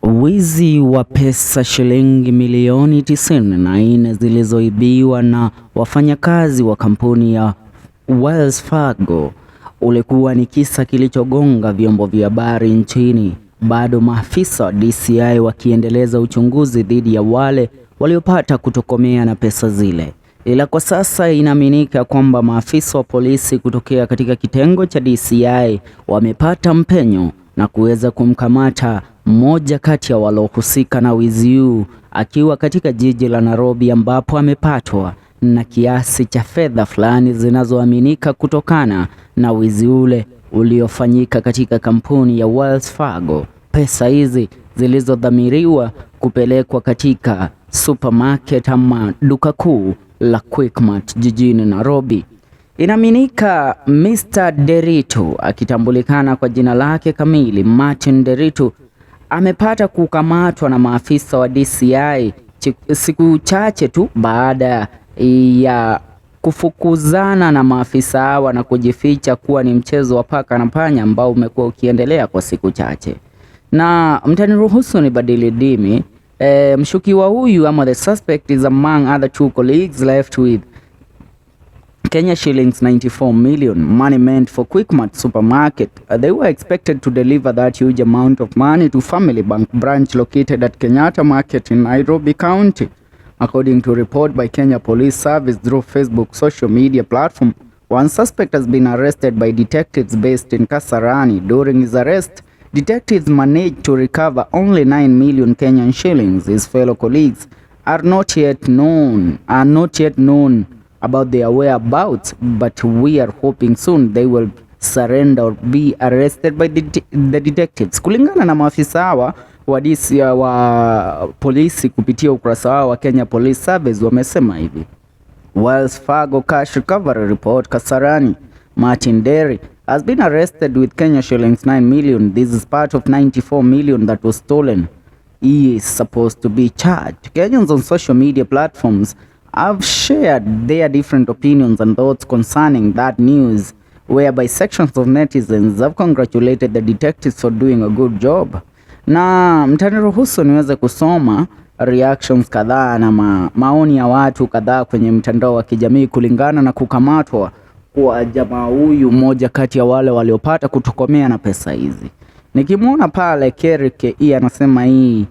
Wizi wa pesa shilingi milioni 94 zilizoibiwa na wafanyakazi wa kampuni ya Wells Fargo ulikuwa ni kisa kilichogonga vyombo vya habari nchini. Bado maafisa wa DCI wakiendeleza uchunguzi dhidi ya wale waliopata kutokomea na pesa zile. Ila kwa sasa inaaminika kwamba maafisa wa polisi kutokea katika kitengo cha DCI wamepata mpenyo na kuweza kumkamata mmoja kati ya walohusika na wizi huu akiwa katika jiji la Nairobi, ambapo amepatwa na kiasi cha fedha fulani zinazoaminika kutokana na wizi ule uliofanyika katika kampuni ya Wells Fargo. Pesa hizi zilizodhamiriwa kupelekwa katika supermarket ama duka kuu la Quickmart jijini Nairobi. Inaaminika Mr. Nderitu, akitambulikana kwa jina lake kamili Martin Nderitu, amepata kukamatwa na maafisa wa DCI siku chache tu baada ya kufukuzana na maafisa hawa na kujificha kuwa ni mchezo wa paka na panya ambao umekuwa ukiendelea kwa siku chache. Na mtaniruhusu nibadili dimi. Mshukiwa huyu ama the suspect is among other two colleagues left with Kenya shillings 94 million, money meant for Quickmart supermarket. They were expected to deliver that huge amount of money to Family Bank branch located at Kenyatta Market in Nairobi County. According to report by Kenya Police Service through Facebook social media platform, one suspect has been arrested by detectives based in Kasarani. During his arrest, detectives managed to recover only 9 million Kenyan shillings. His fellow colleagues are not yet known about their whereabouts, but we are hoping soon they will surrender or be arrested by the detectives. Kulingana na maafisa hawa wa DC wa polisi kupitia ukurasa wao wa Kenya Police Service wamesema hivi: "Wells Fargo cash recovery report, Kasarani. Martin Nderi has been arrested with Kenya shillings 9 million. This is part of 94 million that was stolen. He is supposed to be charged." Kenyans on social media platforms have shared their different opinions and thoughts concerning that news, whereby sections of netizens have congratulated the detectives for doing a good job. Na mtaniruhusu niweze kusoma reactions kadhaa na maoni ya watu kadhaa kwenye mtandao wa kijamii kulingana na kukamatwa kwa jamaa huyu, mmoja kati ya wale waliopata kutokomea na pesa hizi. Nikimwona pale Kerry KE anasema hii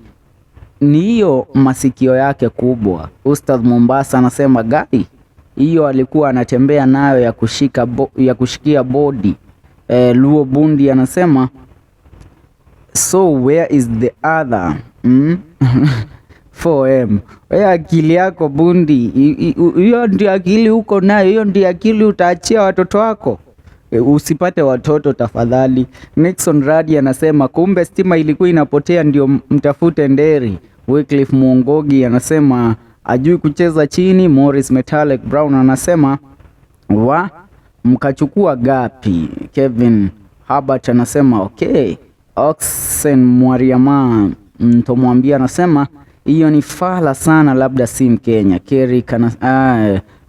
ni hiyo masikio yake kubwa. Ustadh Mombasa anasema gari hiyo alikuwa anatembea nayo ya kushikia bodi. Luo Bundi anasema, "So where is the other 4M?" Wewe akili yako Bundi, hiyo ndio akili uko nayo, hiyo ndio akili utaachia watoto wako? Usipate watoto tafadhali. Nixon Radi anasema kumbe stima ilikuwa inapotea ndio mtafute Nderi. Wycliffe Mwongogi anasema ajui kucheza chini. Morris Metallic Brown anasema wa mkachukua gapi? Kevin Herbert anasema okay. Oxen Mwariama Mtomwambia anasema hiyo ni fala sana, labda si Mkenya. Kerry kana,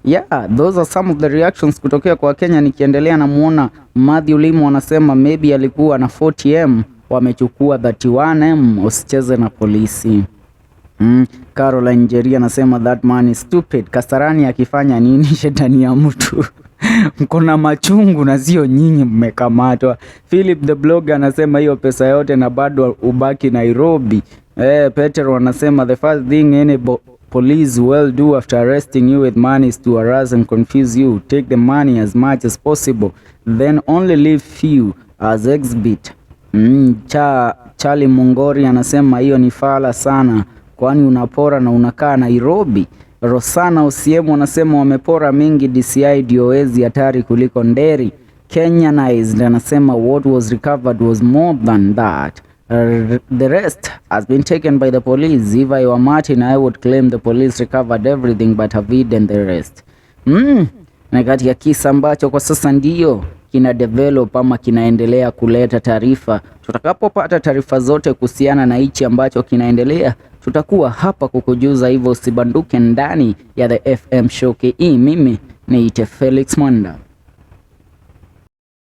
yeah, those are some of the reactions kutokea kwa Kenya. Nikiendelea namuona Matthew Limo anasema maybe alikuwa na 40M, wamechukua 31M, usicheze na polisi. Caroline Njeri anasema that man is stupid. Kasarani akifanya nini? Shetani ya mtu, mko na machungu na sio nyinyi mmekamatwa. Philip the blogger anasema hiyo pesa yote na bado ubaki Nairobi. Petero anasema the first thing any police will do after arresting you with money is to harass and confuse you. Take the money as much as possible, then only leave few as exhibit. Charlie Mongori anasema hiyo ni fala sana, kwani unapora na unakaa Nairobi. Rosana Osiemo anasema wamepora mingi, DCI ndio wezi hatari kuliko Nderi. Kenyanized anasema what was recovered was more than that. The rest has been taken by the police. If I were Martin, I would claim the police recovered everything but have hidden the rest. Na kati ya kisa ambacho kwa sasa ndio kina develop ama kinaendelea kuleta taarifa. Tutakapopata taarifa zote kuhusiana na hichi ambacho kinaendelea, tutakuwa hapa kukujuza, hivyo usibanduke ndani ya The FM Show KE. Mimi niite Felix Mwanda.